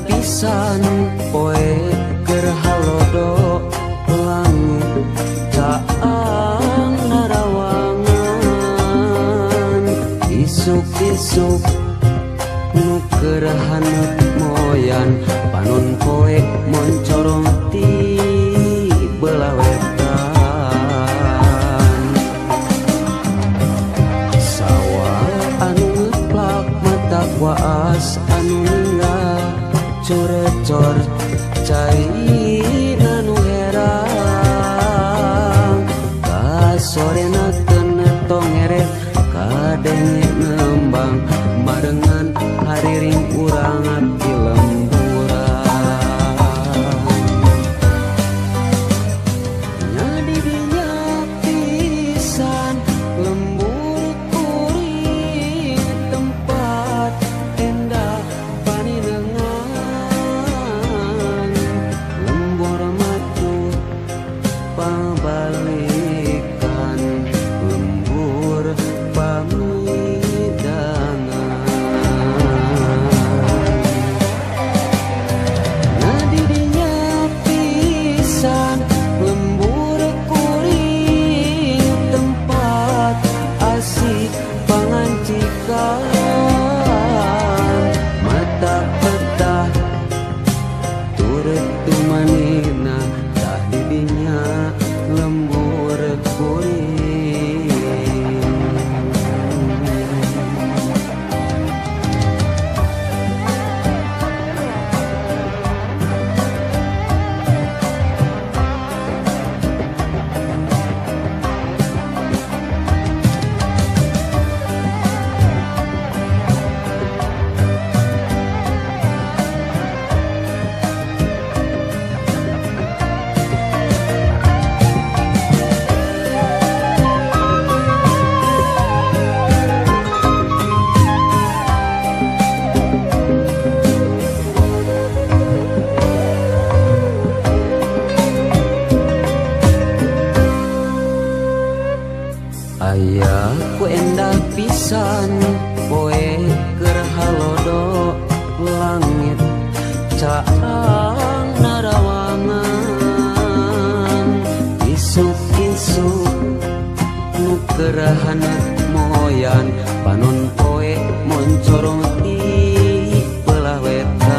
pisan poe keur halodo langit caang narawangan isuk-isuk nu keur haneut moyan panon poe moncorong ti belah wetan sawah anu ngeplak mata waas anu ninggal curecor cai nanu herang kasorena teu tongeret kadenge nembang barengan hariring urang di lemburan nya di dinya pisan lembur kuring tempat endah paninengan lembur matu pabalikan lembur pamidangan nya di dinya pisan lembur kuring tempat asik pangancikan mata petah turut tumanina tah di dinya lembur kuring. Aya ku endah pisan poe keur halodo langit caang narawangan isuk-isuk nu keur haneut moyan panon poe moncorong ti belah wetan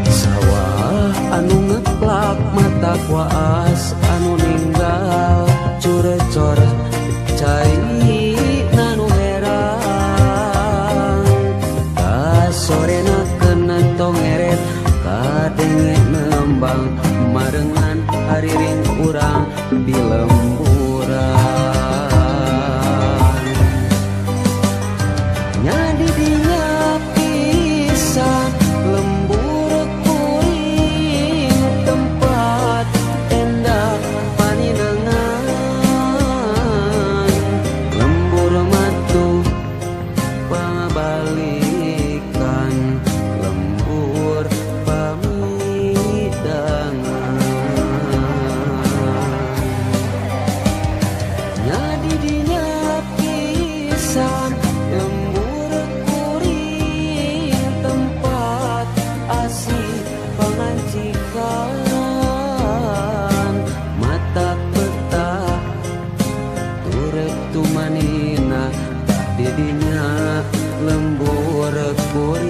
sawah anu ngeplak mata waas anu ninggal curecor cai nanu herang kasorena kena tongeret kadenge nembang marengan hariring urang di lemburan nya di dinya pisan lembur kuring tempat endah paninengan lembur matu pabalikan lembur pamidangan nya di dinya pisan lembur kuring tempat asih pangancikan mata petah turut tumanina tah di dinya lembur kuring.